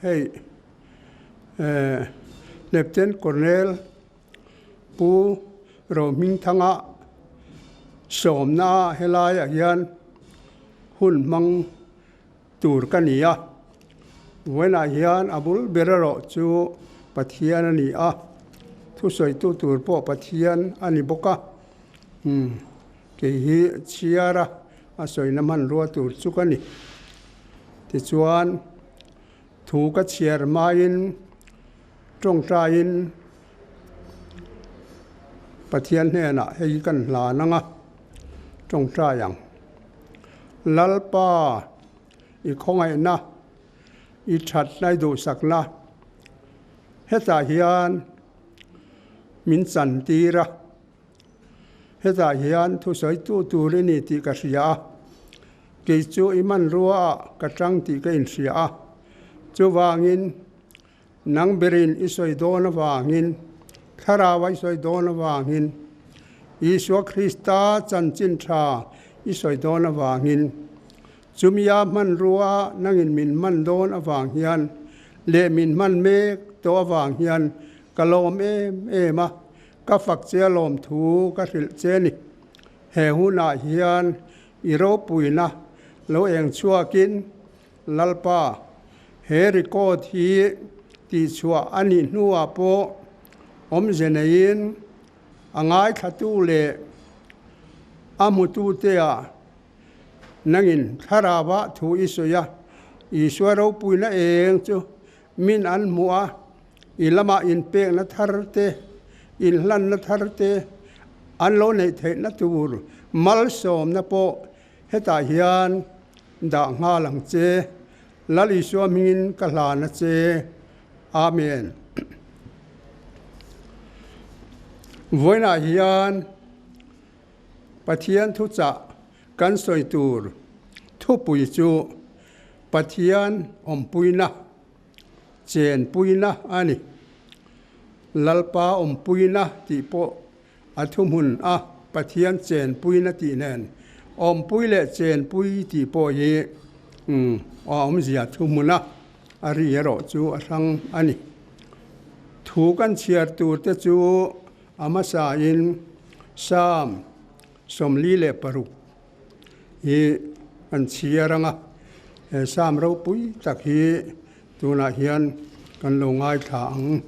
Hei Lieutenant Colonel Pu Rohmingthanga sawmna helaiah hian hun hmang tur ka ni a. Vawiinah hian a bul ber erawh chu Pathian a ni a, thusawitu tur pawh Pathian a ni bawk a. Kei hi chhiar a, a sawina hmanrua tur chu ka ni. Tichuan, thu ka chhiar hmain tawngtaiin Pathian hnenah hei kan hlan ang a, tawngtai ang. Lalpa, i khawngaihna, i thatna, i duhsakna hetah hian min chantir a. Hetah hian thusawitu tur i ni tih ka hria a, kei chu i hmanrua ah ka tang tih ka inhria a. Chuvangin nang berin i sawi dawn avangin, Thlarau a i sawi dawn avangin, Isua Krista chanchin tha i sawi dawn avangin, chumia hmanrua nangin min hman dawn avang hian leh min hman mek tawh avang hian ka lawm em em a. Ka fak che lawmthu ka hrilh che ni. He hunah hian i ropuina lo eng chhuakin Lalpa, he record hi tihchhuah a nih hnuah pawh awmze neiin a ngaithlatu leh a hmututeah nangin thlarauah thu i sawi a, Isua ropuina eng chu Min an hmuh a, i lamah inpekna thar te, inhlanna thar te an lo neih theihna tur malsawmna pawh hetah hian dah nghal ang che. Lal Isua hmingin ka hlan a che. Amen. Vawiinah hian Pathian thuchah kan sawi tur thupui chu Pathian awmpuina, chenpuina a ni. Lalpa awmpuina tih pawh a thuhmun a, Pathian chenpuina tih nen awmpui leh chenpui tih pawh hi a awmzia thuhmun a, a ri erawh chu a hrang a ni. Thu kan chhiar tur te chu a hmasain Psalm 46 hi an chhiar ang a, he Psalm ropui tak hi tunah hian kan lo ngaithla ang.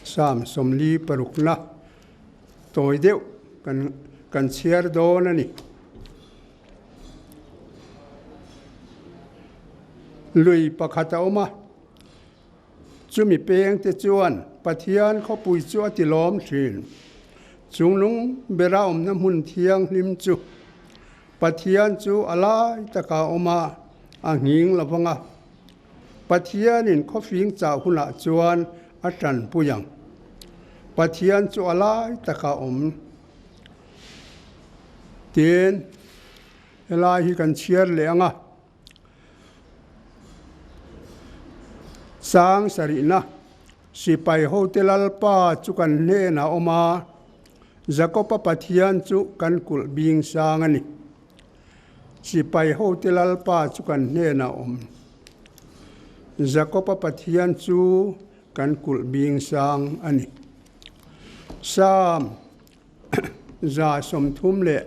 Psalm 46 na tawi deuh kan kan chhiar dawn a ni. Lui pakhat a awm a, Chumi pengte chuan Pathian khawpui chu a tilawm thin. Chungnung bera awmna hmun thianghlim chu Pathian chu a lai takah a awm a, a nghing lo vang a. Pathianin khawfing chah hunah chuan a tanpui ang. Pathian chu a lai takah a awm. Tin, helai hi kan chhiar leh ang a. Sang sarihna, Sipai hote Lalpa chu kan hnenah a awm a, Jakoba Pathian chu kan kulh bing sang a ni. Sipai hote Lalpa chu kan hnenah a awm. Jakoba Pathian chu kan kulh bing sang a ni. Psalm 39.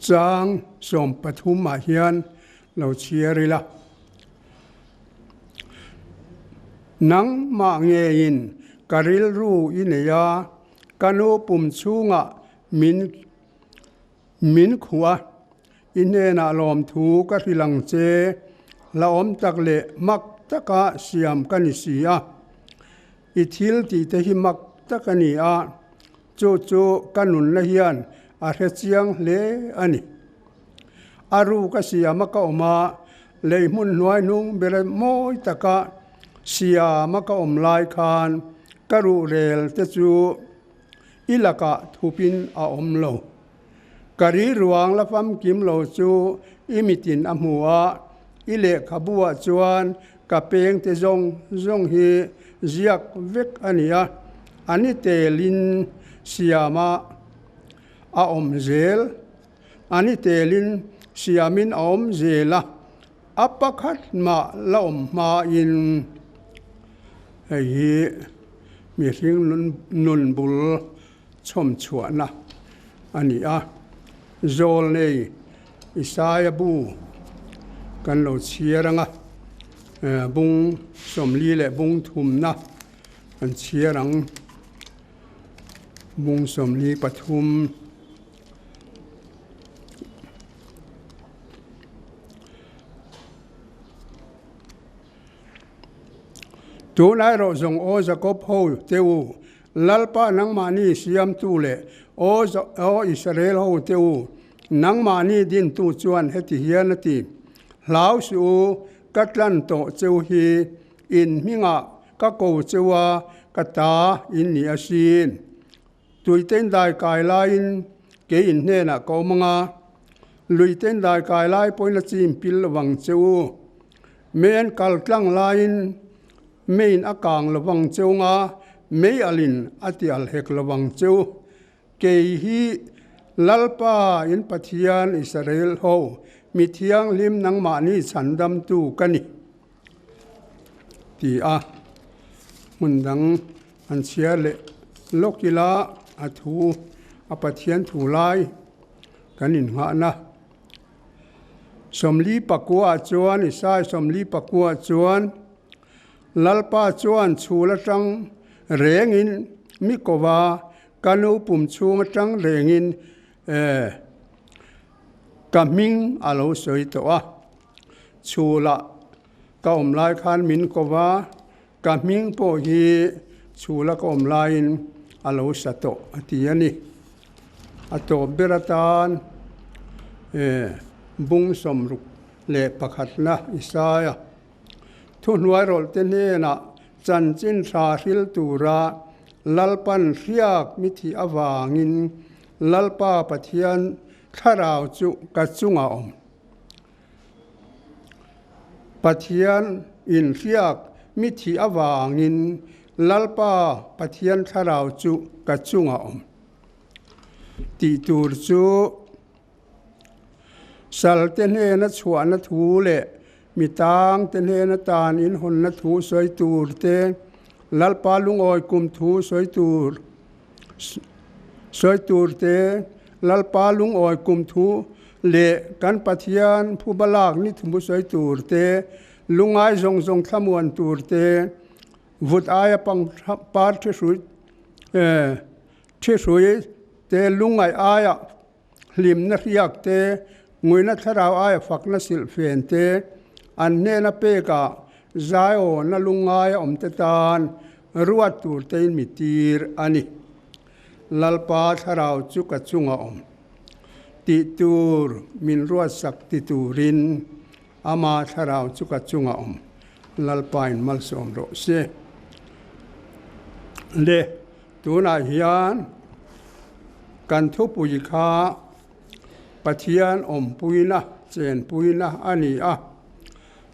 Chang 13 ah hian lo chhiar ila. Nangmah ngeiin ka rilru i nei a, ka nu pum chhungah min min khuh a, i hnenah lawmthu ka hrilh ang che, hlauhawm tak leh mak taka siam ka ni si a. I thil tih te hi mak tak a ni a, chu chu ka nunna hian a hre chiang hle a ni. A ruk a siam a ka awm a, lei hmun hnuai hnung ber mawi taka siam a ka awm lai khan ka ruhrel te chu i lakah thupin a awm lo. Ka riruang la famkim lo chu i mitin a hmu a, i lehkhabu ah chuan ka peng te zawng zawng hi ziak vek a ni a, a ni telin siama a awm zel. A ni telin siamin a awm zel a, a pakhat mah la awm hmain hei hi mihring nun bul chhawm chhuahna a ni a. Zawlnei Isaia bu kan lo chhiar ang a, bung 40 leh bung thumna kan chhiar ang. Bung 43. Tunlai erawh zawng aw Jakob ho te u, Lalpa nangmahni siamtu leh aw aw Israel ho te u, nangmahni dintu chuan heti hian a ti, Hlau suh u, ka tlan tawh cheu hi, in hmingah ka ko cheu a, ka ta in ni asin. Tuitein dai kai laiin kei in hnenah ka awm ang a, luitein dai kai lai pawhin a chim pil lovang che u. Men kal tlang laiin meiin a kang lovang che u nga, mei alin a ti al hek lovang che u. Kei hi Lalpa in Pathian Israel ho mi thianghlim nangmahni chhandamtu ka ni, ti a hmun dang an chhiar leh lawk ila a thu a Pathian thu lai kan innghahna. 49 chuan Isai 49 chuan Lalpa chuan chhul atang rengin mi kova ka nu pum chhung atang rengin ka hming a lo sawi tawh a. Chhulah ka awm lai khan min kova Ka hming pawh hi chhula ka awm laiin a lo sa tawh a ti a ni. A tawp ber atan bung 61na Isaia thuhnuairawlhte hnenah chanchin tha hril tura Lalpan hriak mi thih avangin Lalpa Pathian thlarau chu ka chungah awm. Pathian inhriak mi thih avangin Lalpa Pathian thlarau chu ka chungah awm. Tih tur chu salte hnena chhuahna thu leh mi tangte hnena tan inhawnna thu sawi tur te, Lalpa lungawi kum thu sawi tur Sawi tur te, Lalpa lungawi kum thu leh kan Pathian phuba lak ni thumu sawi tur te, lungai zawng zawng thlamuan tur te, vut aia pang par thi hrui thi hrui te, lungaih aia hlimna hriak te, nguina thlarau aia fakna silhfen te, an hnena pekah zaiawna lungaia awmte tan ruat tur tein mi tir a ni. Lalpa thlarau chu ka chunga awm tih tur min ruatsak ti turin ama thlarau chu ka chunga awm. Lalpain malsawm rawh se. Le tunah hian kan thupui kha Pathian awmpuina, chenpuina a ni a.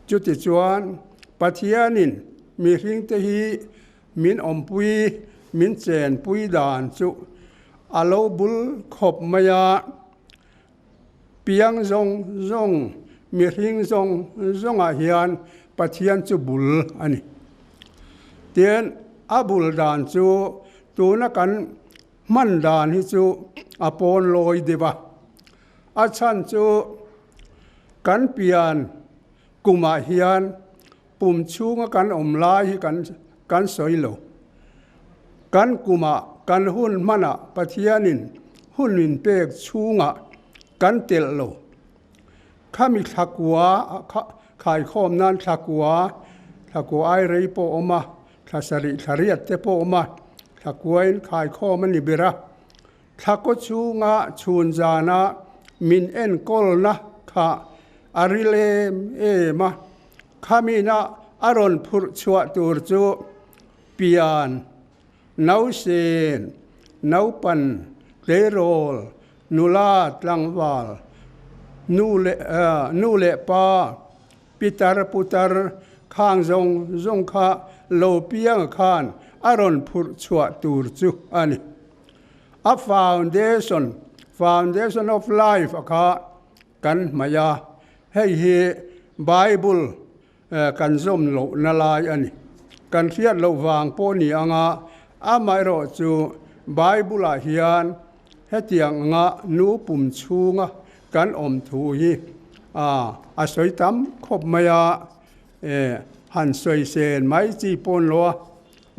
Chutichuan Pathianin mihringte hi min awmpui, min chenpui dan chu a lo bul khawp mai a. Piang zawng zawng, mihring zawng zawngah hian Pathian chu bul a ni. Tin, a bul dan chu tuna kan hman dan hi chu a pawn lawi deuh a. A chhan chu kan pian kumah hian pum chhunga kan awm lai hi kan kan sawi lo. Kan kumah kan hun hmanah Pathianin hun min pek chhungah kan telh lo. Khami thlakua khaikhawm nan thlakua, thlakua ai rei pawh a awm a, thla sarih thla riat te pawh a awm a, thlakuain khaikhawm a ni ber a. Thlakaw chhunga chhun zana min enkawlna kha a ril em em a, khamina a rawn phurh chhuah tur chu pian, nausen, naupan, tleirawl, nula, tlangval, nu leh nu leh pa, pitar putar khang zawng zawng kha lo pianga khan a rawn phurh chhuah tur chu a ni. A foundation Foundation of life a kha kan hmaih a, hei hi Bible kan zawm lohna lai a ni. Kan hriat loh vang pawh ni anga amaherawh chu Bible ah hian hetiang anga nu pum chhunga kan awm thu hi a sawi tam khawp mai a, han sawi sen mai chi pawn lo a,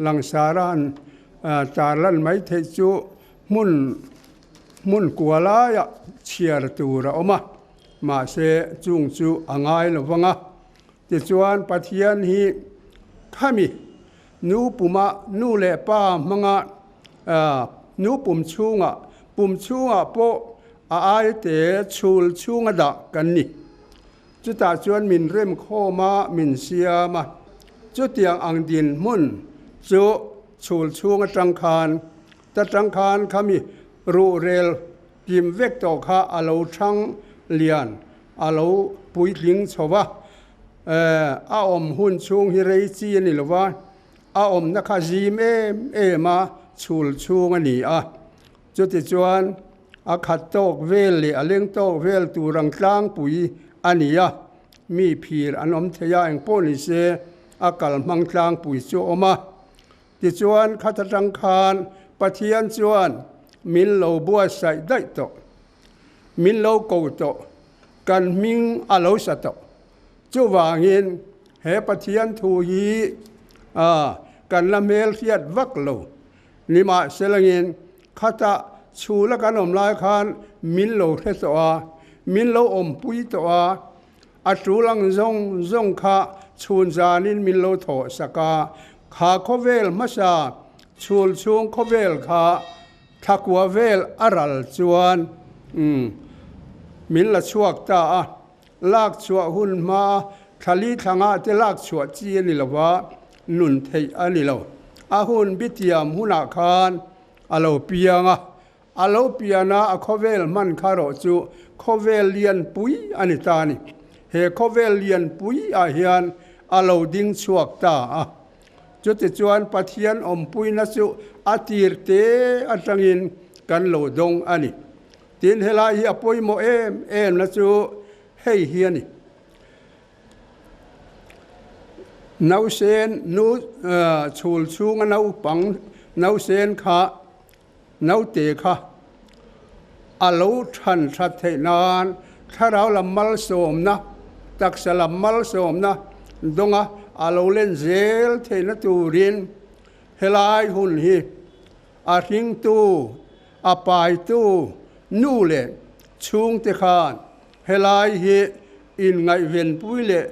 langsar a han tarlan mai theih chu hmun hmun kua laiah chhiar tur a awm a, mahse chung chu a ngai lo vang a. Tichuan Pathian hi khami nu puma nu leh pa hmanga nu pum chhungah pum chhungah pawh a aite chhul chhunga dah kan ni. Chutah chuan min rem khawm a, min siam a. Chutiang ang dinhmun chu chhul chhung atang khan, ta tang khan khami ruhrel kim vek tawh kha a lo thang lian, a lo puitling chho va. A awm hun chhung hi rei chi a ni lo va, a awmna kha zim em em a, chhul chhung a ni a. Chutichuan, a khat tawk vel leh a leng tawk vel tur ang tlangpui a ni a, mi phir an awm thei a, engpawh ni se a kal hmang tlangpui chu a awm a. Tichuan, khat atang khan Pathian chuan min lo buatsaih daih tawh, min lo ko tawh, kan hming a lo sa tawh. Chuvangin, he Pathian thu hi kan la hmelhriat vak lo. Nimahselangin, khata chhula kan awm lai khan min lo hre tawh a, min lo awmpui tawh a, a tul ang zawng zawng kha chhun zanin min lo thawh sak a, kha khawvel hmasa chhul chhung khawvel kha thlakua vel a ral chuan min la chhuak ta a, lak chhuah hun hma thlali thlangah te lak chhuah chi a ni lo va, nun theih a ni lo. A hun bitiam hunah khan a lo piang a, a lo pian a, a khawvel hman kha rawh chu khawvel lianpui a ni ta a ni. He khawvel lianpui ah hian a lo ding chhuak ta a. Chutichuan Pathian awmpuina chu a tir te atangin kan lo dawng a ni. Tin, helai hi a pawimawh em em na chu hei hi a ni. Nausen nu chhul chhunga naupang nausen kha naute kha a lo than that theih nan thlarau lam malsawmna, taksa lam malsawmna dawnga a lo len zel theihna turin helai hun hi a hringtu A paitu nu leh chhungte khan helai hi inngaihvenpui leh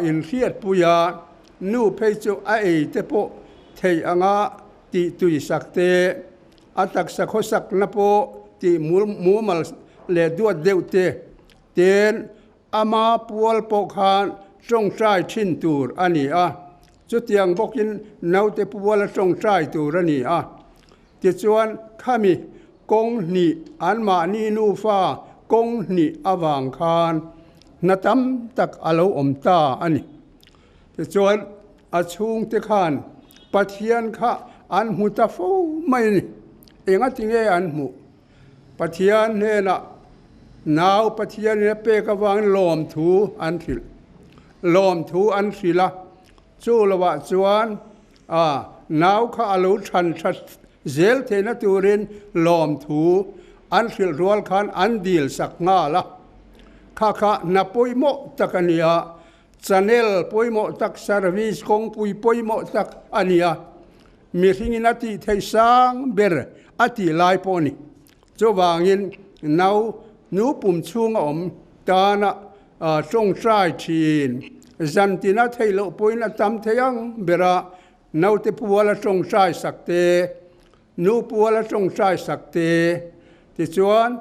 inhriatpui a, nu phei chu a ei te pawh theih anga tih tuisak te, a taksa khawsakna pawh tih mumal leh duat deuh te ten ama pual pawh khan tawngtai thin tur a ni a, chutiang bawkin naute puala tawngtai tur a ni a. Tichuan, khami kawng hnih anmahni nufa kawng hnih avang khan hna tam tak a lo awm ta a ni. Tichuan, a chhungte khan Pathian kha an hmu ta fo mai a ni. Engati nge an hmuh? Pathian hnenah nau Pathianin a pek avangin lawmthu an hrilh. Lawmthu an hrilh a, chu lovah chuan A nau kha a lo chhan tha zel theihna turin lawmthu an hrilh rual khan an dil sak nghal a. Kha kha hna pawimawh tak a ni a, channel pawimawh tak, service kawngpui pawimawh tak a ni a, mihringin a tih theih sang ber a tih lai pawh a ni. Chuvangin nau nu pum chhunga awm tana tawngtai thin zantina theih loh pawhin a tam thei ang ber a, naute puala tawngtai sak te, nu puala tawngtai sak te, tichuan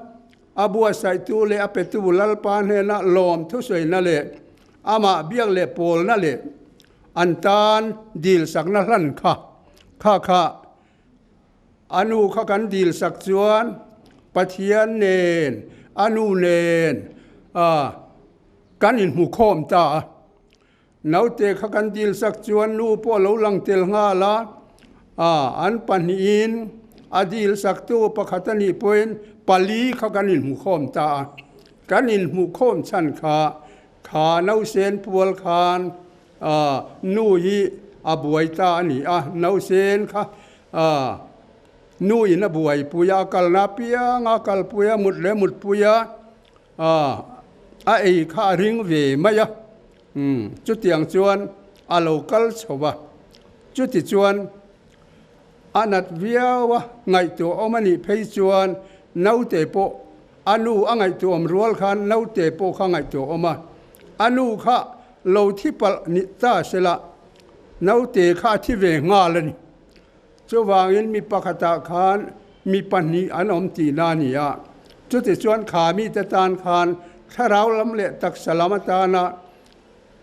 a buatsaihtu leh a petu Lalpa hnena lawm thusawina leh amah biak leh pawlna leh an tan dilsakna hlan kha kha kha A nu kha kan dil sak chuan Pathian nen, a nu nen kan inhmu khawm ta a. Naute kha kan dil sak chuan nu pawh a lo lang tel nghal a, an pahnihin. A dil saktu pakhat a nih pawhin pali kha kan inhmukhawm ta a. Kan inhmuhkhawm chhan kha kha nausen pual khan nu hi a buai ta a ni a. Nausen kha nu in a buaipui a, a kalna apiang a kalpui a, mut leh mutpui a, a ei kha a ring ve mai a. Chutiang chuan a lo kal chho va. Chutichuan a nat viau a, ngaihtuah awm a nih phei chuan naute pawh a nu a ngaihtuah awm rual khan naute pawh kha ngaihtuah awm a. A nu kha lo thi palh ni ta sela naute kha a thi ve nghal a ni. Chuvangin mi pakhatah khan mi pahnih an awm tihna a ni a. Chutichuan kha mite tan khan thlarau lam leh taksa lam atana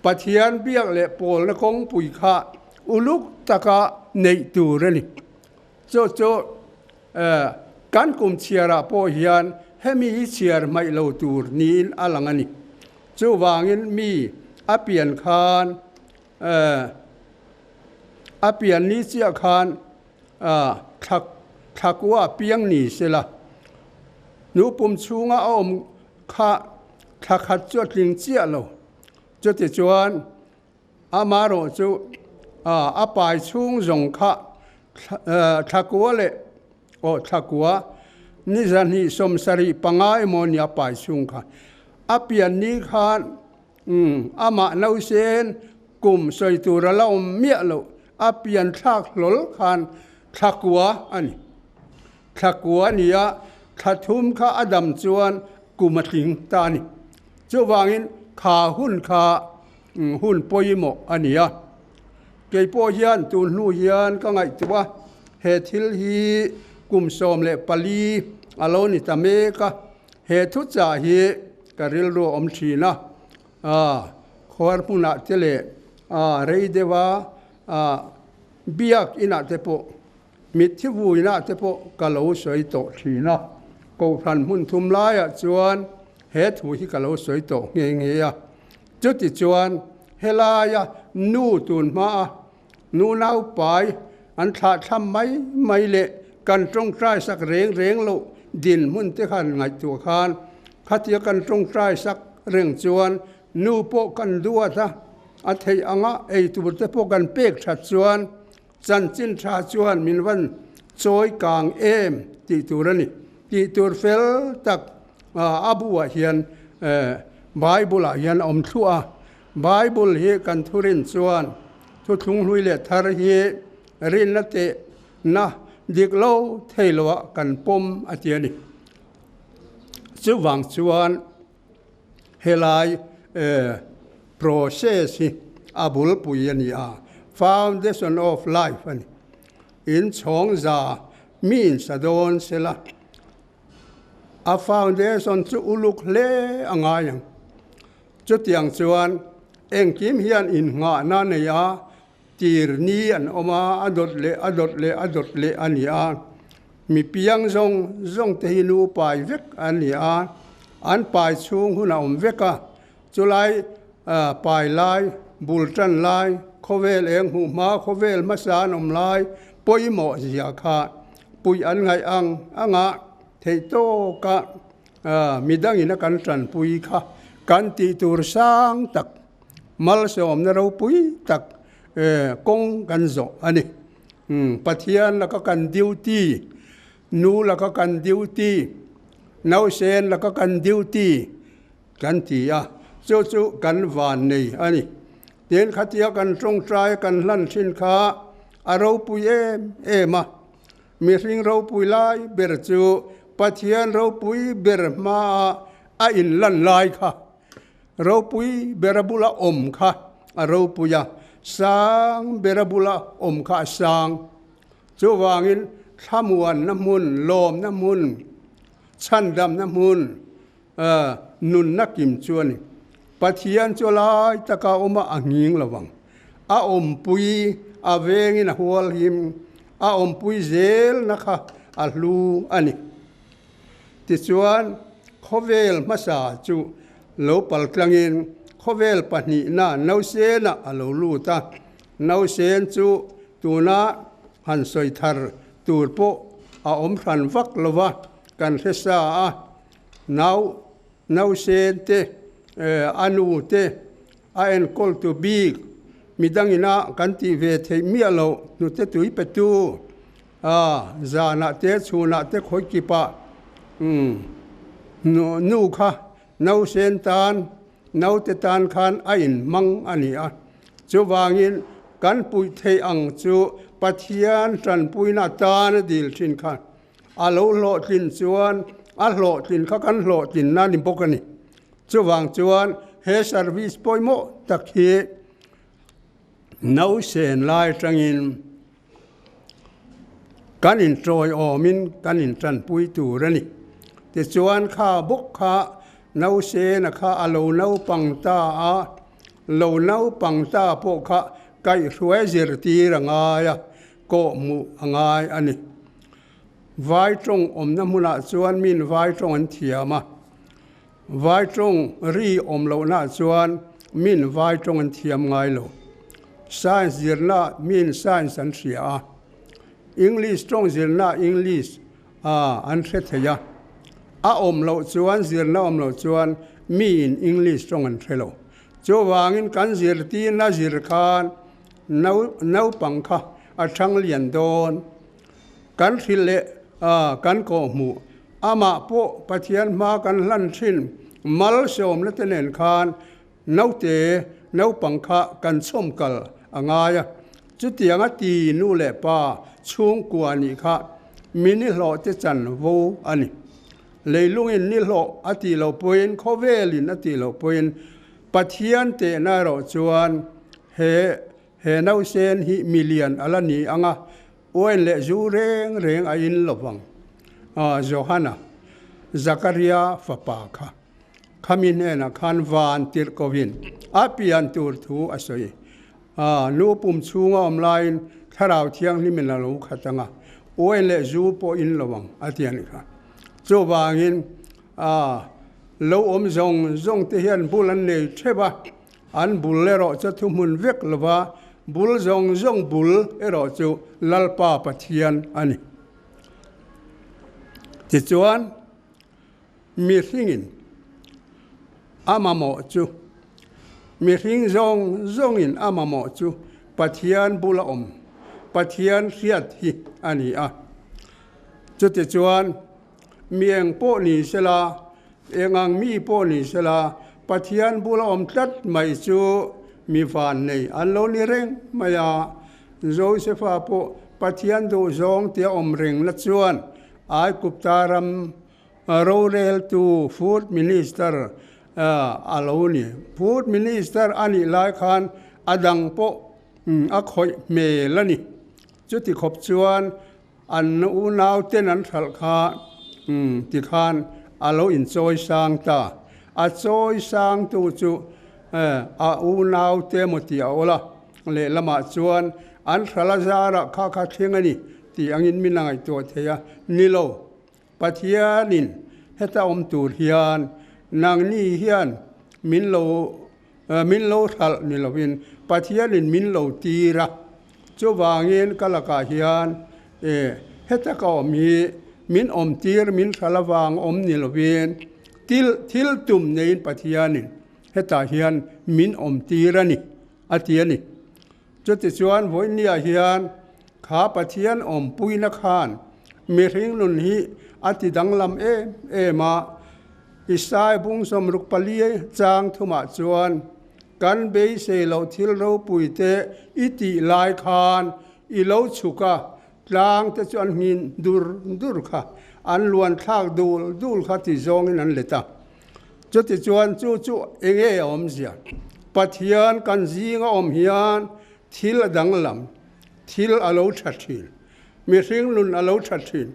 Pathian biak leh pawlna kawngpui kha uluk taka neih tur a ni. Chu chu kan kum chhiarah pawh hian hemi hi chhiar hmaih lo tur niin a lang a ni. Chuvangin mi a pian khan A pian ni chiah khan thla thlakua piang ni sela, nu pum chhunga a awm kha thla khat chu a tling chiah lo. Chutichuan amarawh chu a pai chhung zawng kha thlakua leh aw thlakua ni zahnih 75 emaw ni a pai chhung kha a pian ni khan Umm, amah nausen kum sawi tur a la awm miah loh, a pian thlak hlawl khan thlakua a ni. Thlakua a ni a, thla thum kha a dam chuan kum a tling ta a ni. Chuvangin kha hun kha hun pawimawh a ni a. Kei pawh hian tun hnu hian ka ngaihtuah a, he thil hi kum 14 a lo ni ta mek a, he thuchah hi Ka rilru a awm thin a, khuar hmunah te leh rei deuha biak inah te pawh, mitthi vuinah te pawh ka lo sawi tawh thin a. Kohhran hmun thum laiah chuan he thu hi ka lo sawi tawh nghe nghe a. Chutichuan helaia nu tun hmaa Nu naupai an thlahthlam mai mai leh kan tawngtai sak reng reng loh dinhmun te khan ngaihtuah khan khatia kan tawngtai sak reng chuan nu pawh kan duat a, a theih anga ei tur te pawh kan pek that chuan chanchin tha chuan min van chawi kang em tih tur a ni. Tih tur fel tak a buah hian Bible ah hian a awm thluah a. Bible hi kan thurin chuan thuthlung hlui leh thar hi rinna tehna dik lo thei loah kan pawm a ti a ni. Chuvang chuan helai process hi a bulpui a ni a, foundation of life a ni. Inchhawng za mi insa dawn sela. A foundation chu uluk hle a ngai ang. Chutiang chuan engkim hian innghahna nei a, tir ni an awm a, a dawt leh a dawt leh a dawt leh a ni a. Mi piang zawng zawng te hi nu pai vek an ni a, an pai chhung hun a awm vek a. Chulai pai lai, bul tan lai, khawvel eng hmuh hma, khawvel hmasa an awm lai pawimawh zia kha puih an ngaih ang anga theih tawka midangin a kan tanpui kha kan tih tur sang tak, malsawmna ropui tak kawng kan zawh a ni. Pathian laka kan duty, nu laka kan duty, nausen laka kan duty, Kan ti a, chu chu kan van nei a ni. Tin, khatia kan tawngtai kan hlan thin kha a ropui em em a. Mihring ropui lai ber chu Pathian ropui ber hmaa a inlan lai kha, ropui bera bula awm kha a ropui a, sang bera bula awm kha a sang. Chuvangin thlamuanna hmun, lawmna hmun, chhandamna hmun, Nunna kim chu a ni. Pathian chu lai taka awm a, a nghing lo vang. A awmpui, a vengin a hual him, a awmpui zelna kha a hlu a ni. Tichuan, khawvel hmasa chu lo pal tlangin khawvel pahnihna Nausenah a lo lut a. Nausen chu tuna han sawi thar tur pawh. a awm hran vak lo va, kan hre sa a, nau nausen te, a nu te a enkawl tu bik midangina kan tih ve theih miah loh hnute tui petu a zanah te chhunah te khawi kipah nu kha nausen tan naute tan khan a inhmang a ni a. Chuvangin kan puih theih ang chu Pathian tanpuina atan a dil thin kha a lo hlawhtlin chuan a hlawhtlin kha kan hlawhtlinna a ni bawk a ni. Chuvang chuan he service pawimawh tak hi nausen lai atangin kan intawiawmin kan intanpui tur a ni. Tichuan kha bawk kha nausena kha a lo naupang ta a, lo naupang ta pawh kha kaihhruai zirtir a ngai a, kawhhmuh a ngai a ni. Vai tawng awmna hmunah chuan min vai tawng an thiam a, vai tawng ri awm lohnaah chuan min vai tawng an thiam ngai lo. Science zirnaah min science an hria a, English tawng zirnaah English an hre thei a, a awm loh chuan zirna awm loh chuan miin English tawng an hre lo. Chuvangin kan zirtirna zir khan naupang kha a thang lian dawn. Kan hrilh leh kan kawhhmuh. Amah pawh Pathian hma kan hlan thin malsawmna te nen khan naute naupang kha kan chhawm kal a ngai a. Chutiang a ti nu leh pa chhungkua nih kha mi nihlawh te chan vo a ni. Leilungin nihlawh a tih loh pawhin khawvelin a tih loh pawhin Pathian tehna erawh chuan he He nausen hi milian a la ni ang a, uain leh zu reng reng a in lo vang. Johana, Zakaria fapa kha, khami hnenah khan van tirh kovin a pian tur thu a sawi. Nu pum chhunga awm laiin Thlarau Thianghlimin a lo khat ang a, uain leh zu pawh in lo ang a ti a nih kha. Chuvangin lo awm zawng zawng te hian bul an nei theuh a, An bul erawh chu thuhmun vek lova, bul zawng zawng bul erawh chu Lalpa Pathian a ni. Tichuan, mihringin a mamawh chu, mihring zawng zawngin a mamawh chu Pathian bula awm, Pathian hriat hi a ni a. Chutichuan, Mi eng pawh ni sela, eng ang mi pawh ni sela, Pathian bula awm tlat mai chu mi van nei an lo ni reng mai a. Josefa pawh Pathian duhzawng tia awm reng la chuan Aigupta ram roreltu Food Minister a lo ni. Food Minister a nih lai khan a dang pawh a khawih hmel a ni. Chuti khawp chuan An unau ten an hralh kha tikhan a lo inchawi sang ta. A chawi sangtu chu a unau te emaw tih a awl a, lehlamah chuan an hralh a zarah kha kha thleng a ni tih angin min a ngaihtuah thei a, ni lo, Pathianin heta awm tur hian nangni hian min lo Min lo hralh ni lovin Pathianin min lo tir a, chuvangin ka lakah hian e heta ka awm hi min awm tir min hralh avang awm ni lovin til thil tum neiin Pathianin hetah hian min awm tir a ni a ti a ni. Chutichuan vawinia hian kha Pathian awmpuina khan mihring nun hi a ti danglam em em a, Isai bung 64 chang thumah chuan kan beisei loh thil ropui te i tih lai khan i lo chhuk a, tlang te chu an nghin dur dur kha, an luan thlak dul dul kha ti zawngin an let a. Chutichuan chu chu eng nge a awmzia? Pathian kan zinga awm hian thil a danglam, thil a lo tha thin, mihring nun a lo tha thin,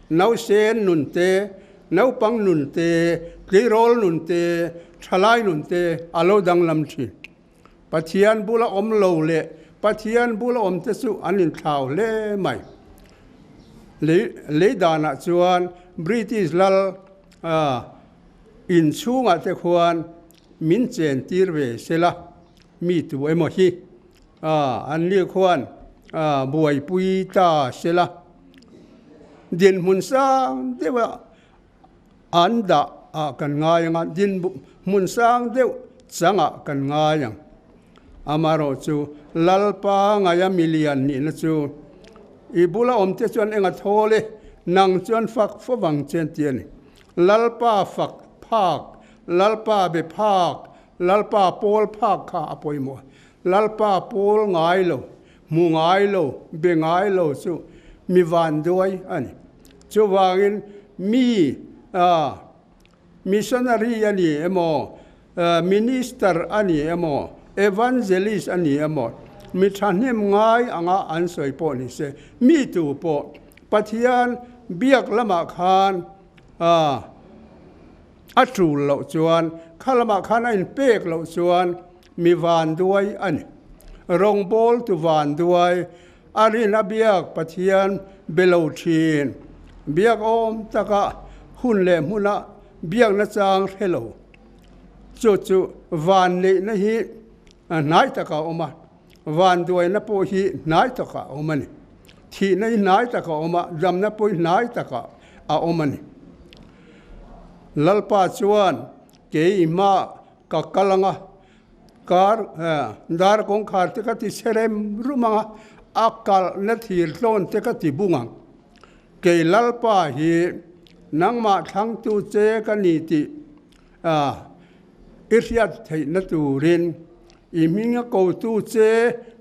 nausen nun te, naupang nun te, tleirawl nun te, thalai nun te a lo danglam thin. Pathian bula awm lo leh Pathian bula awm te chu an inthlau hle mai. Lei lei danah chuan British lal inchhungah te khuan min chen tir ve sela mi tu emaw hi an ni khuan buaipui ta sela. Dinhmun sang deuha an dah ah kan ngai ang a, dinhmun sang deuh changah kan ngai ang. Amaherawh chu Lalpa ngaia milian nihna chu i bula awmte chuan enga thawl e, nang chuan fak fo vang che an ti a ni. Lalpa fak phak, Lalpa be phak, Lalpa pawl phak kha a pawimawh a. Lalpa pawl ngai lo, hmu ngai lo, be ngai lo chu mi vanduai a ni. Chuvangin mi missionary a ni emaw, minister a ni emaw, evangelist a ni emaw, mi thahnem ngai anga an sawi pawh ni se, mi tu pawh Pathian biak lamah khan a tul loh chuan, kha lamah khan a inpek loh chuan mi vanduai a ni. Rawngbawltu vanduai, a rin a biak Pathian be lo thin, biak awm taka hun leh hmuna biakna chang hre lo. Chu chu vanneihna hi hnai taka awm a, vanduaina pawh hi hnai taka awm a ni. Thihna hi hnai taka awm a, damna pawh hi hnai taka a awm a ni. Lalpa chuan keimah ka kal ang a, kar dar kawngkhar te ka ti chhe rem rum ang a, a kalhna thir tlawn te ka ti bung ang. Kei Lalpa hi nangmah thlangtu che ka ni tih i hriat theihna turin i hminga kotu che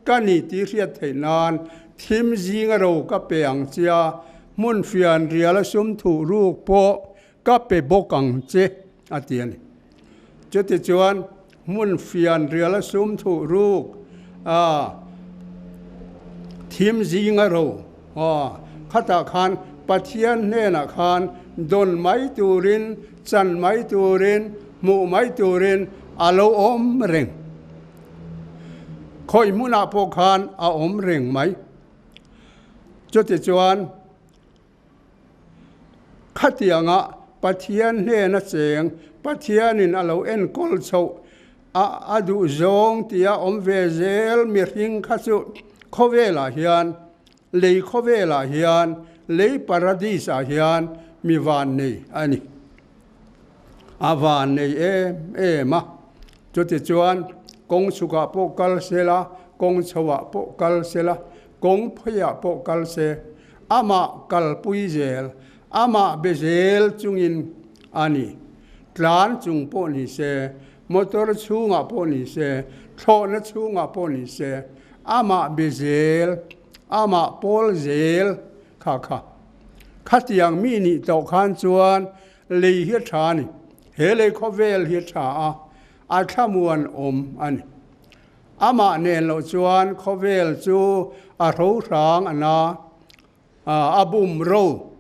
ka ni tih i hriat theih nan thim zinga ro ka pe ang che a, hmun fian riala sum thuh ruk pawh ka pe bawk ang che, a ti a ni. Chutichuan hmun fian riala sum thuh ruk a thim zinga ro a, khatah khan Pathian hnenah khan dawn mai turin, chan mai turin, hmuh mai turin a lo awm reng. Khawi hmunah pawh khan a awm reng mai. Chutichuan. Khatianga Pathian hnena cheng, Pathianin a lo enkawl chhoh a, a duh zawng tia awm ve zel mihring kha chu khawvelah hian, lei khawvelah hian, lei paradis-ah hian mi van nei a ni. A van nei em em a. Chutichuan kawng chhukah pawh kal sela, kawng chhoah pawh kal sela, kawng pheiah pawh kal se, Amah kalpui zel, amah be zel chungin a ni. Tlan chung pawh ni se, motor chhungah pawh ni se, thlawhna chhungah pawh ni se, amah be zel, amah pawl zel kha kha. Khatiang mi nih tawh khan chuan lei hi a tha a ni. He lei khawvel hi a tha a, a thlamuan awm a ni. Amah nen loh chuan khawvel chu a hro hrang a na, a bum ro,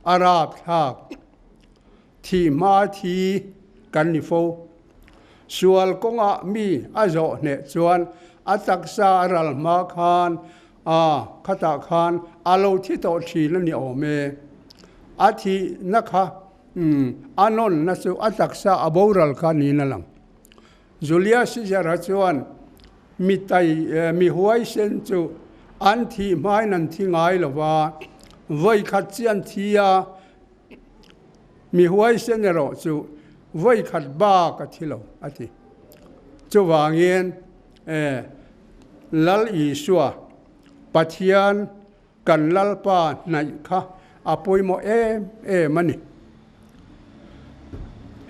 a rapthlak. Thih hma thi kan ni fo. Sual kawngah mi a zawh hneh chuan a taksa a ral hma khan a khatah khan a lo thi tawh thin a ni awm e. A thihna kha a nawnna chu a taksa a boral kha niin a lang. Julia Caesar-a chuan mi tai mi huaisen chu an thih hmain an thi ngai lo va, vawi khat chi an thi a, mi huaisen erawh chu vawi khat bak a thi lo, a ti. Chuvangin Lal Isua, Pathian kan Lalpa hnaih kha a pawimawh em em a ni.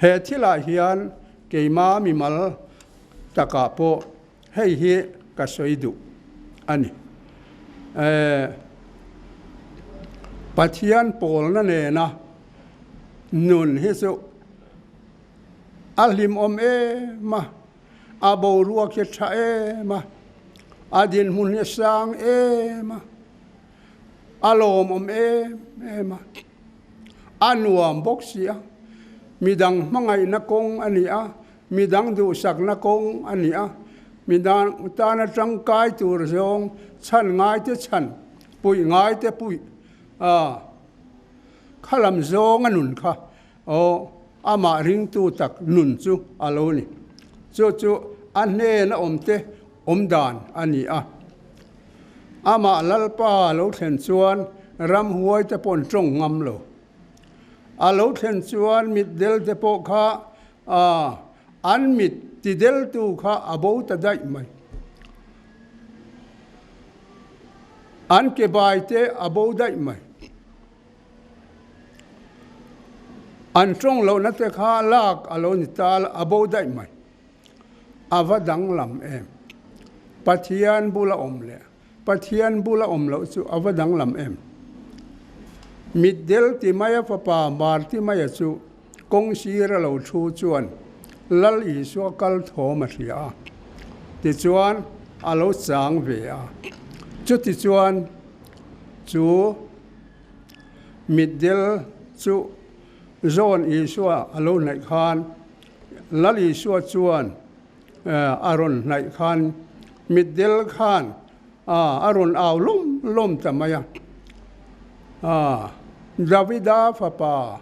He thilah hian keima mimal takah pawh hei hi ka sawi duh a ni. Pathian pawlna nena nun hi chu a hlimawm em a. A boruak hi a tha em a, a dinhmun hi a sang em a, a lawmawm em em a, a nuam bawk si a. Midang hmangaihna kawng a ni a, midang duhsakna kawng a ni a, midang tana tangkai tur zawng chhan ngaite chhan, puih ngaite puih a, kha lam zawng a nun kha. Aw, amah ringtu tak nun chu a lo ni. Chu chu a hnena awmte awm dan a ni a. Amah Lalpa lo thlen chuan ramhuai te pawh an tawng ngam lo. A lo thlen chuan mitdel te pawh kha an mit tideltu kha a bo ta daih mai. An ke bai te a bo daih mai. An tawng lohna te kha lak a lo ni ta a bo daih mai. A va danglam em? Pathian bula awm leh Pathian bula awm loh chu a va danglam em? Mitdel Timaia fapa Bartimaia chu kawng sira lo thu chuan Lal Isua kal thawm a hria a, tichuan a lo chang ve a. Chutichuan chu mitdel chu Zawn Isua a lo hnaih khan Lal Isua chuan a rawn hnaih khan mitdel khan a rawn au lawm lawm ta mai a, Davida fapa,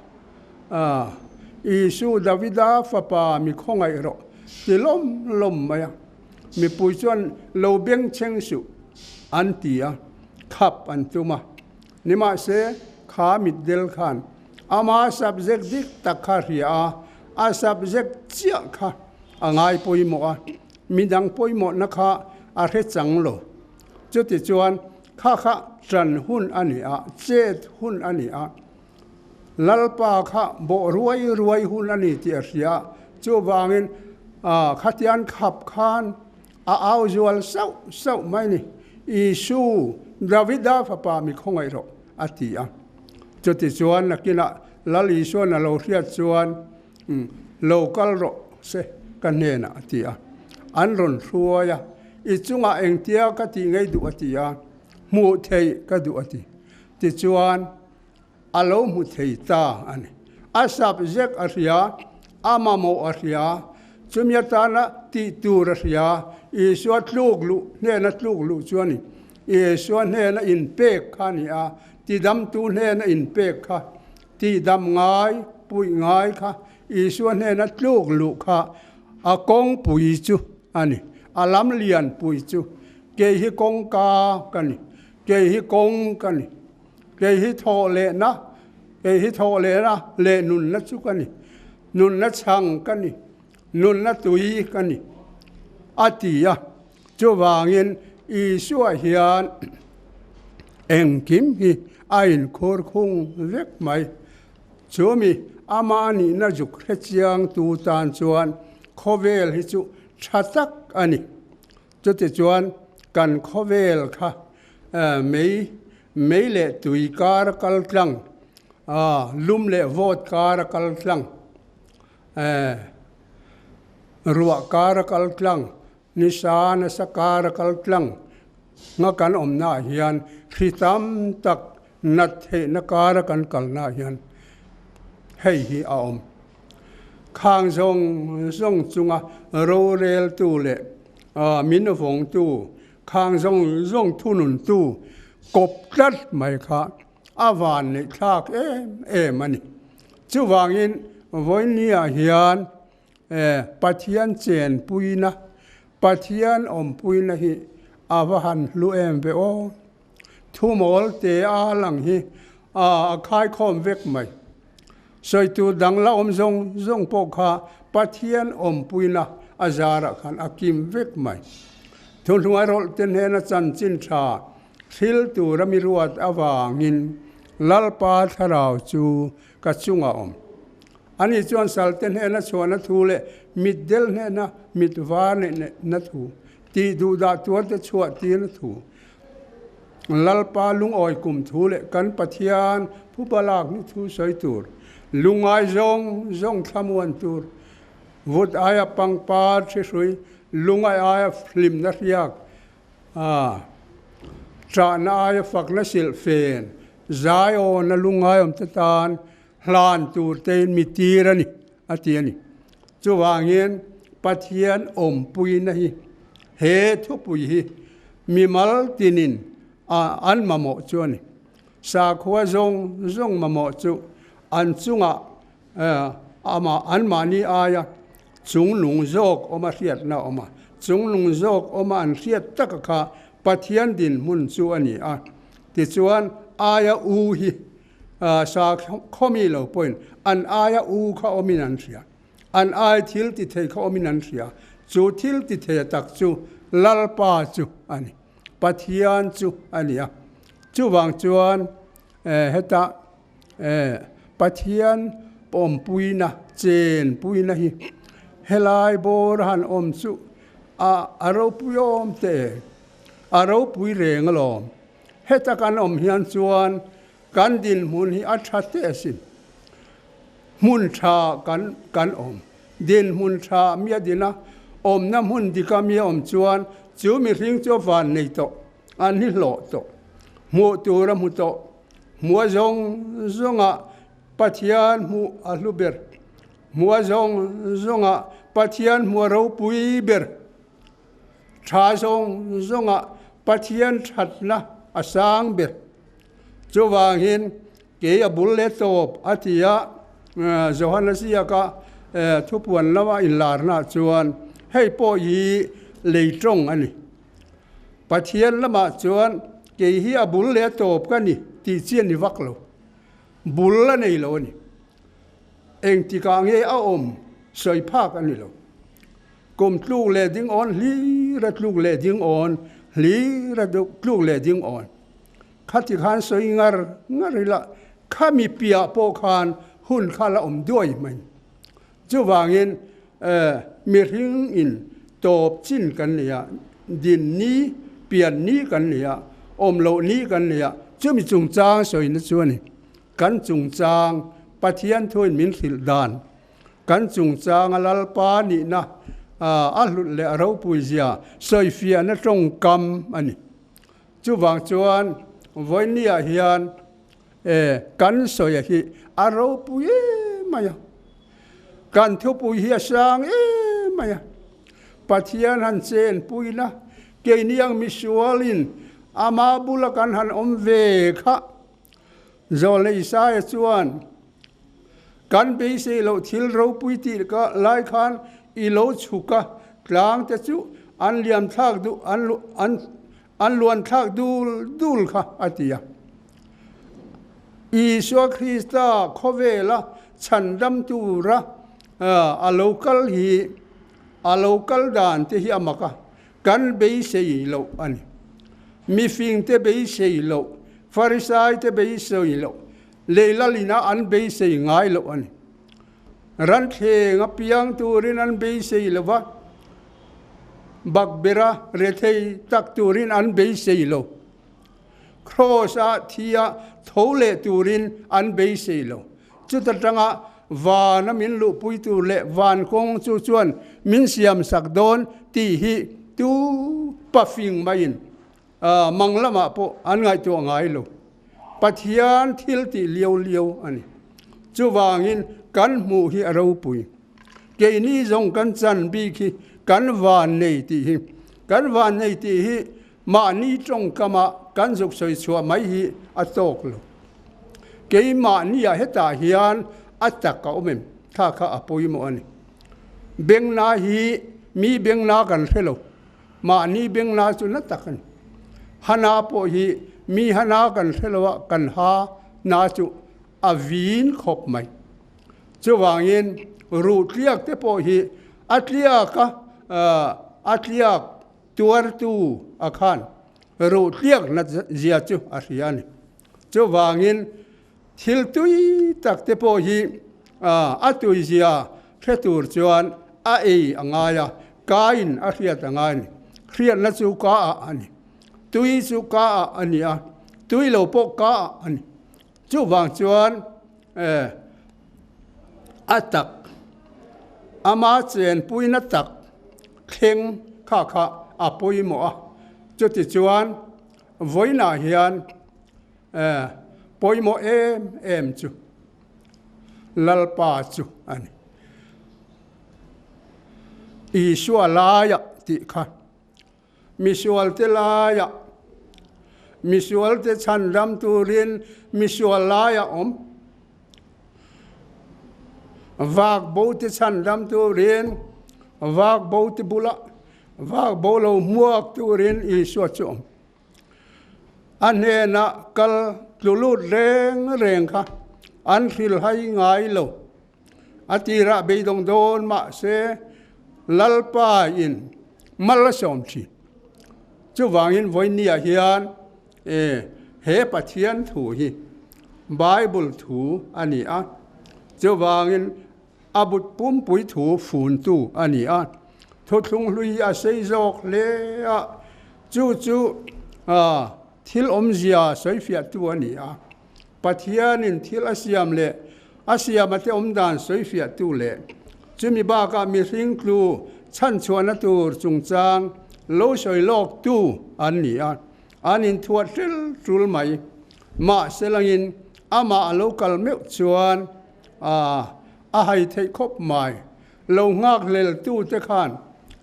Isu Davida fapa mi khawngaih rawh ti lawm lawm mai a, mipui chuan lo bengchheng suh an ti a, khap an tum a, nimahse kha mitdel khan Ama subject dik tak kha hria a, a subject chiah kha a ngai pawimawh a, midang pawimawhna kha a hre chang lo. Chutichuan kha kha ṭan hun a ni a, chet hun a ni a, Lalpa kha bawh ruai ruai hun a ni tih a hria a, chuvangin khatian khap khan a au zual sauh sauh mai ni, Isu, Davida fapa mi khawngaih rawh, a ti a. Chutichuan nakinah Lal Isuan a lo hriat chuan, Lo kal rawh se ka hnenah a ti a. An rawn hruai a, I chungah engtia ka tih ngei duh a ti a, hmuh theih ka duh a ti. Tichuan a lo hmu thei ta a ni. A subject a hria, a mamawh a hria, chumi atana tih tur a hria, Isua tluk luh hnena tluk luh chu a ni. Isua hnena inpek kha a ni a, tidamtu hnena inpek kha, tihdam ngai, puih ngai kha, Isua hnena tluk luh kha a kawngpui chu a ni, a lam lianpui chu. Kei hi kawngka ka ni, kei hi kawng ka ni, kei hi thawh lehna, kei hi thawh lehna leh nunna chu ka ni, nunna chhang ka ni, nunna tui ka ni, a ti a. Chuvangin Isua hian engkim hi a inkhur khung vek mai. Chumi ama nihna zuk hre chiangtu tan chuan khawvel hi chu tha tak a ni. Chutichuan kan khawvel kha mei mei leh tui kar a kal tlang, lum leh vawt kar a kal tlang, ruah kar a kal tlang, Nisa nasa kar a kal tlang nga kan awmna ah hian hri tam tak nat theihna kar a kan kalna ah hian hei hi a awm. Khang zawng zawng chunga roreltu leh min vawngtu, khang zawng zawng thununtu kawp tlat mai kha a van neih thlak em em a ni. Chuvangin vawinia hian E, Pathian chenpuina, Pathian awmpuina hi a va han hlu em ve aw. Thumawl te a lang hi a khaikhawm vek mai. Sawitu dang la awm zawng zawng pawh kha Pathian awmpuina a zarah khan a kim vek mai. Thuhnuai rawlh te hnena chanchin tha hril tura mi ruat avangin Lalpa thlarau chu ka chungah awm. Ani chuan salte hnena chhuahna thu leh mitdel hnena mit var neihna thu, tih duhdah tuarte chhuah tirna thu, Lalpa lungawi kum thu leh kan Pathian phuba lakna thu sawi tur, lungngai zawng zawng thlamuan tur, vut aia pangpar thi hrui, lungai aia hlimna hriak, a, ṭahna aia fakna silh fen, zai awna lungngai awmte tan Hlan tur tein mi tir a ni, a ti a ni. Chuvangin Pathian awmpuina hi he thupui hi mimal tinin an mamawh chu a ni. Sakhua zawng zawng mamawh chu an chungah amah anmahni aia chungnung zawk awma hriatna a awm a. Chungnung zawk awma an hriat taka kha Pathian dinhmun chu a ni a. Tichuan, aia u hi sa khawmi lo pawhin an aia u kha awmin an hria. An ai thil ti thei kha awmin an hria. Chu thil ti thei a tak chu Lalpa chu a ni. Pathian chu a ni a. Chuvang chuan heta Pathian pawmpuina, chenpuina hi helai bawr a han awm chu a ropui awm teh e. A ropui reng alawm. Heta kan awm hian chuan kan dinhmun hi a tha teh asin. Hmun tha kan kan awm. Dinhmun tha mi a din a, awmna hmun dika mi a awm chuan chu mihring chu a van nei tawh, an hi hlawh tawh. Hmuh tur a hmu tawh. Hmua zawng zawngah Pathian hmuh a hlu ber. Hmua zawng zawngah Pathian hmuh a ropui ber. Tha zawng zawngah Pathian thatna a sang ber. Chuvangin kei a bul leh tawp a ti a, Johana ziaka thupuan lama inlarnaah chuan hei pawh hi lei tawng a ni. Pathian lamah chuan kei hi a bul leh tawp ka ni tih chi a ni vak lo. Bul a nei lo a ni. Engtikah nge a awm sawi phak a ni lo. Kum tluk leh ding awn hlir a tluk leh ding awn hlir a tluk leh ding awn. Khati khan sawi ngar ngar ila khami piah pawh khan hun kha la awm duai mai. Chuvangin mihring in tawp chin kan nei a, din ni, pian ni kan nei a, awm loh ni kan nei a, chumi chungchang sawina chu a ni. Kan chungchang Pathian thuin min hrilh dan Kan chungchanga Lalpa nihna a hlut leh a ropui zia sawifiahna tawngkam a ni. Chuvang chuan vawinia hian kan sawia hi a ropui em mai a, kan thupui hi a sang em mai a, Pathian han chenpuina keini ang misualin ama bula kan han awm ve kha Zawlna Isaia chuan, Kan beisei loh thil ropui tih ka lai khan i lo chhuk a, tlang te chu an liam thlak duh an an an luan thlak dul dul kha, a ti a. Isua Krista khawvela chhandam tura a lo kal hi a lo kal dan te hi a mak a, Kan beisei loh a ni. Mifingte beisei loh, Farisaite beisei loh, leilalina an beisei ngai loh a ni. Ranthleng a piang turin an beisei lo va, bakbera rethei tak turin an beisei lo. Kraws-a thia tho leh turin an beisei lo. Chuta tanga vana min luhpui tur leh van kawng chu chuan min siam sak dawn tih hi tu pafing maiin mang lamah pawh an ngaihtuah ngai lo. Pathian thil tih liau liau a ni. Chuvangin kan hmuh hi a ropui. Keini zawng kan chan bik hi kan van nei tih hi. Kan van nei tih hi Mahni tawngkama kan zuk sawi chhuah mai hi a tawk lo. Keimahniah hetah hian a tak a awm em? Kha kha a pawimawh a ni. Bengna hi mi bengna kan hre lo. Mahni bengna chu na tak a ni. Hana pawh hi mi hana kan hre lo a, kan ha na chu a vin khawp mai. Chuvangin ruh tliak te pawh hi a tliak a, a tliak Tuartu a khan ruhtliak nat zia chu a hria a ni. Chuvangin thil tui tak te pawh hi a tui zia hre tur chuan a ei a ngai a, kain a hriat a ngai a ni. Hriatna chu ka ah a ni. Tui chu ka ah a ni a, tui lo pawh ka ah a ni. Chuvang chuan a tak, ama chenpuina tak thleng kha kha a pawimawh a. Chutichuan vawiinah hian pawimawh em em chu Lalpa chu a ni. Isua laia tih kha Misualte laiah, misualte chhandam turin misual laiah awm. Vak bote chhandam turin vak bote bulah vak bo lo hmuak turin Isua chu awm. A hnenah kal. tlu lut reng reng kha an hrilhai ngai lo. A tirah beidawng dawn mahse Lalpa in mal a sawm thin. Chuvangin vawinia hian e he Pathian thu hi Bible thu a ni a, chuvangin a but pumpui thu funtu a ni a, thuthlung hlui a sei zawk hle a, chu chu thil awmzia sawifiahtu a ni a. Pathianin thil a siam leh a siama te awmdan sawifiahtu leh chumi bakah mihring tlu chhanchhuahna tur chungchang lo sawi lawktu an ni a, an inthuah tel tul mai. Mahse langin amah a lo kal meuh chuan a hai theih khawp mai. Lo nghak hleltute khan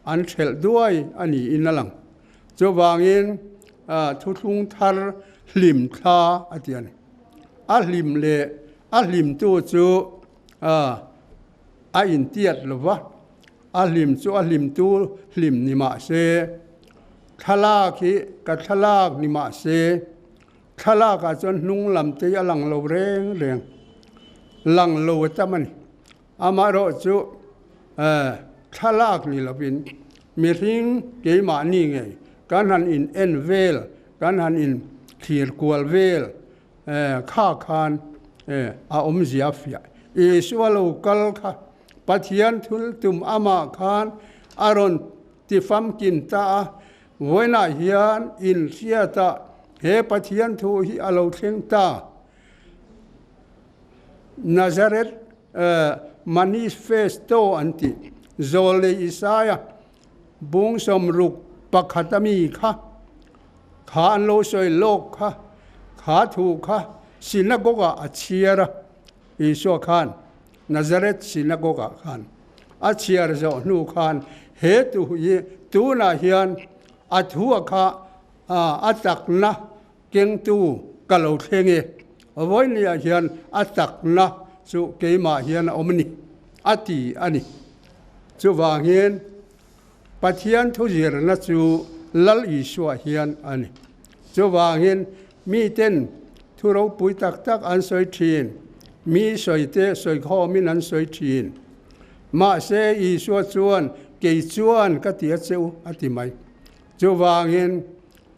an thelh duai a niin a lang. Chuvangin thuthlung thar hlim thla a ti a ni. A hlim leh a hlimtu chu a intiat lo va, a hlim chu a hlimtu hlim ni mah se, thlalak hi ka thlalak ni mah se, thlalakah chuan hnung lam te hi a lang lo reng reng, lang lo a tam a ni. Amaherawh chu thlalak ni lovin mihring keimahni ngei kan han in en vel, kan han in thlir kual vel kha khan a awmzia fiah. Isua lo kal kha Pathian thil tum amah khan a rawn ti famkin ta a, vawiinah hian inhriatah he Pathian thu hi a lo thleng ta. Nazareth Manifesto an tih Zawlei Isaia bung 61 a mi kha, kha an lo sawi lawk kha, kha thu kha synagogue ah a chhiar a, Isua khan Nazareth synagogue ah khan a chhiar zawh hnu khan he tu hi tunah hian a thu a kha a takna Kengtu ka lo thleng e, vawinia hian a takna chu keimah hian a awm a ni, a ti a ni. Chuvangin Pathian thuzirna chu Lal Isua hian a ni. Chuvangin miten thu ropui tak tak an sawi thin, mi sawite sawikhawmin an sawi thin. Mahse Isua chuan kei chuan ka ti a che u, a ti mai. Chuvangin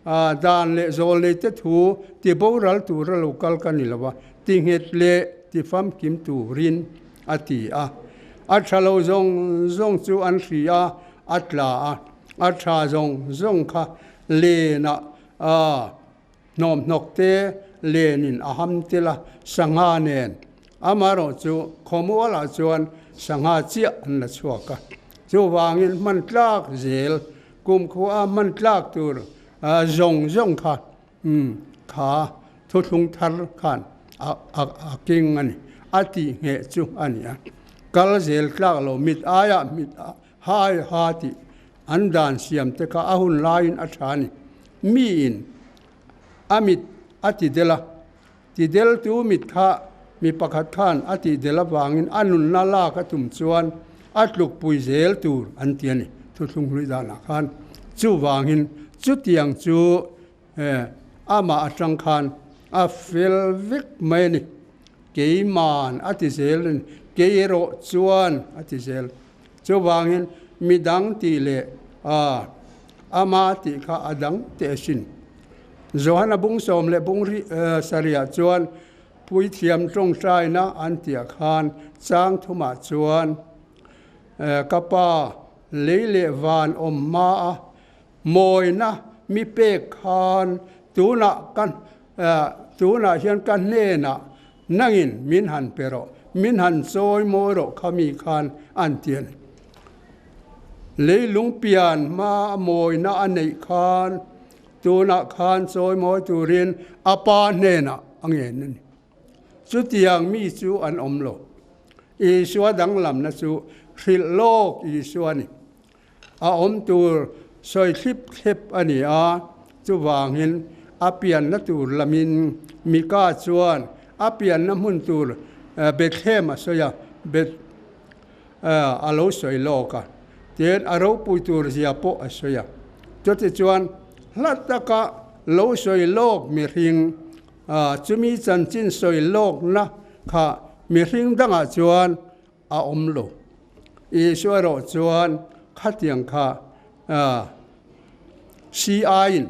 Dan leh zawlneite thu ti boral tura lo kal ka ni lo a, ti nghet leh ti famkim turin a ti a. A tha lo zawng zawng chu an hri a, a tla a, a tha zawng zawng kha lenah hnawmhnawk te lenin a ham tel a, sangha nen. Amaherawh chu khawmualah chuan sangha chiah an la chhuak a, chuvangin hman tlak zel Kumkhua hman tlak tur zawng zawng kha kha thuthlung thar khan a keng a ni, a tih ngheh chu a ni a. Kal zel tlak lo mit aiah mit hai ha tih an dan siam te kha a hun laiin a tha a ni. Miin a mit a ti del a, ti deltu mit kha mi pakhat khan a tih del avangin a nunna lak a tum chuan a tlukpui zel tur an ti a ni, thuthlung hlui danah khan. Chuvangin chutiang chu amah atang khan a fel vek mai a ni. Keiman a ti zel a ni, kei erawh chuan a ti zel. Chuvangin midang tih leh ama tih kha a dang teh asin. Johana bung sawm leh bung sarihah chuan puithiam tawngtaina an tihah khan chang thumah chuan ka pa lei leh van awm hma a mawina mi pek khan tunah ka tunah hian ka hnenah nangin min han pe rawh, min han chawi mawi rawh kha mi khan an ti a ni. Leilung pian hma a mawina a neih khan Tunah khan chawi mawi turin a pa hnenah a ngen a ni. Chutiang mi chu an awm lo. Isua danglamna chu hrilh lawk Isua a ni. A awm tur sawi thlip thlep a ni a, chuvangin a pianna tur lamin Mika chuan a pianna hmun tur Bethlehem a sawi a, Beth a lo sawi lawk a, tin a ropui tur zia pawh a sawi a. Chutichuan hla taka lo sawi lawk mihring Chumi chanchin sawi lawkna kha mihring dangah chuan a awm lo. Isua erawh chuan khatiang kha CI-in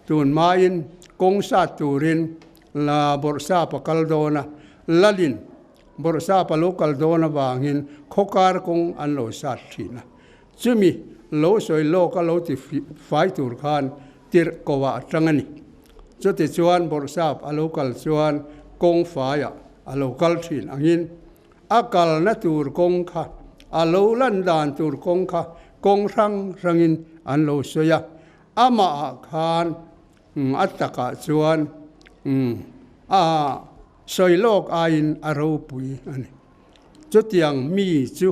tun hmain kawng sat turin Bawrhsap a kal dawn a, Lalin Bawrhsap a lo kal dawn avangin khawkar kawng an lo sat thin a. Chumi lo sawi lawk a lo ti fai tur khan tirh ko ah a tang a ni. Chutichuan Bawrhsap a lo kal chuan kawng faiah a lo kal thin angin a kalna tur kawng kha, a lo lan dan tur kawng kha kawng hrang hrangin an lo sawi a. Amah ah khan a takah chuan a sawi lawk aiin a ropui a ni. Chutiang mi chu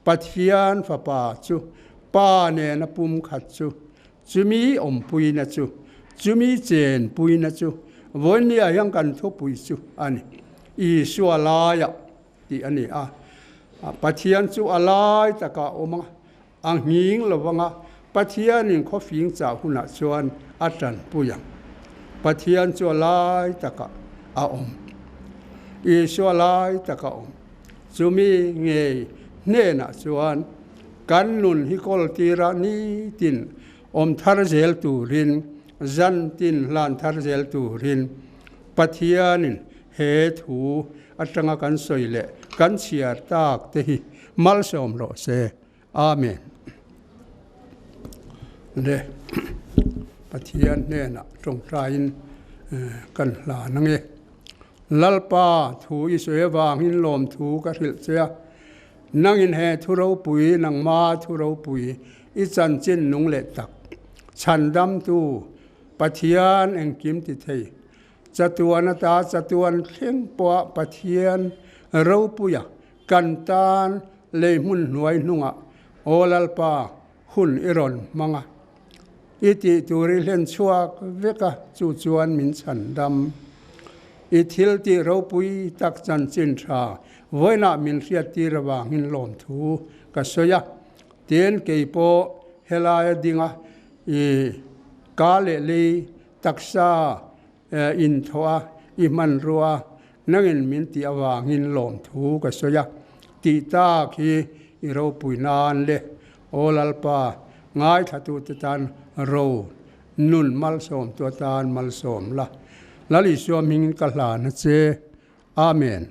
Pathian Fapa chu Pa nena pumkhat chu, chumi awmpuina chu, chumi chenpuina chu vawinia hian kan thupui chu a ni. Isua laiah tih a ni a. Pathian chu a lai takah a awm a, a nghing lo vang a, Pathianin khawfing chah hunah chuan a tanpui ang. Pathian chu a lai takah a awm. Isua lai takah a awm. Chumi ngei hnenah chuan kan nun hi kawl tira nitin awm thar zel turin, zan tin hlan thar zel turin Pathianin he thu atanga kan sawi leh kan chhiar tak te hi malsawm rawh se. Amen. Le Pathian hnenah tawngtaiin kan hlan ange. Lalpa thu i sawi avangin lawmthu ka hrilh che a, nangin he thu ropui nangma thu ropui i chanchin nung leh tak chhandamtu Pathian engkim ti thei chatuan ata chatuan thleng pawha Pathian ropuia kan tan lei hmun hnuai hnungah Aw Lalpa hun i rawn hmang a, i tih tur i hlen chhuak vek a, chu chuan min chhan dam. I thil tih ropui tak chanchin tha vawiinah min hriattir avangin lawmthu ka sawi a, tin kei pawh helaia dinga i ka leh lei taksa inthawh a, i hmanrua nangin min tih avangin lawmthu ka sawi a, tih tak hi i ropui nan le, Aw Lalpa, ngaithlatute tan ro nun malsawmtu atan malsawm la, Lal Isua hmingin ka hlan a che. Amen.